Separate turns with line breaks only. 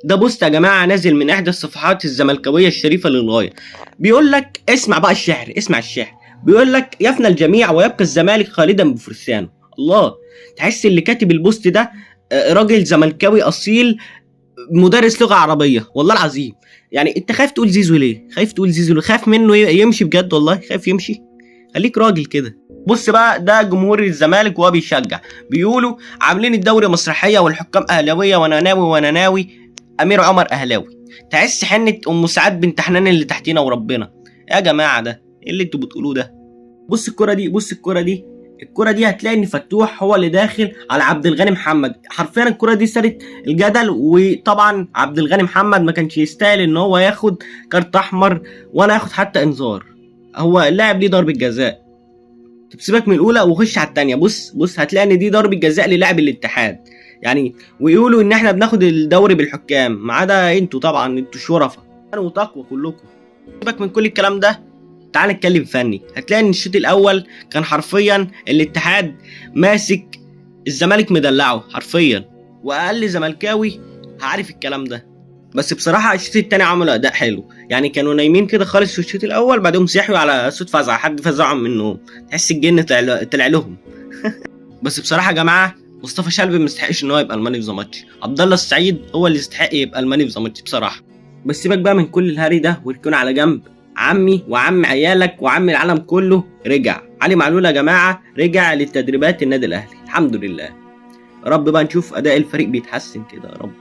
ده بوست يا جماعة نازل من احدى الصفحات الزملكاويه الشريفة للغاية، بيقول لك اسمع بقى الشعر، اسمع الشعر. بيقول لك يفنى الجميع ويبقى الزمالك خالدا بفرسانه. الله، تحس اللي كاتب البوست ده راجل زملكاوي اصيل، مدرس لغة عربية، والله العظيم. يعني انت خايف تقول زيزو ليه؟ خايف تقول زيزو ليه؟ خايف منه يمشي بجد؟ والله خايف يمشي. خليك راجل كده. بص بقى، ده جمهور الزمالك وهو بيشجع، بيقولوا عاملين الدوري مسرحية والحكام اهلاويه، وانا ناوي وانا ناوي امير عمر اهلاوي. تحس حنة ام سعاد بنت حنان اللي تحتينا وربنا. يا جماعة ده ايه اللي انتوا بتقولوه ده؟ بص الكره دي، بص الكره دي، الكره دي هتلاقي ان فتوح هو اللي داخل على عبد الغني محمد. حرفيا الكره دي سارت الجدل، وطبعا عبد الغني محمد ما كانش يستاهل ان هو ياخد كارت احمر ولا ياخد حتى انذار، هو اللاعب ليه ضربه جزاء. طب سيبك من الاولى وخش على الثانية. بص بص، هتلاقي ان دي ضربه جزاء للاعب الاتحاد يعني. ويقولوا ان احنا بناخد الدوري بالحكام، ما عدا انتوا طبعا، انتوا شرفاء وتقوى كلكم. سيبك من كل الكلام ده، تعال نتكلم فني. هتلاقي ان الشوط الاول كان حرفيا الاتحاد ماسك الزمالك مدلعه حرفيا، واقل زملكاوي عارف الكلام ده. بس بصراحة الشوط التاني عملوا اداء حلو، يعني كانوا نايمين كده خالص في الشوط الاول، بعدهم صحيوا على صوت فزع، حد فزعهم من النوم، تحس الجن طلع لهم. بس بصراحة يا جماعة مصطفى شلبي ما يستحقش ان هو يبقى ال man of the match، عبد الله السعيد هو اللي يستحق يبقى ال man of the match بصراحة. بس سيبك بقى من كل الهري ده واركن على جنب. عمي وعم عيالك وعم العالم كله رجع، علي معلول يا جماعة رجع للتدريبات النادي الاهلي، الحمد لله. يا رب بقى نشوف اداء الفريق بيتحسن كده يا رب.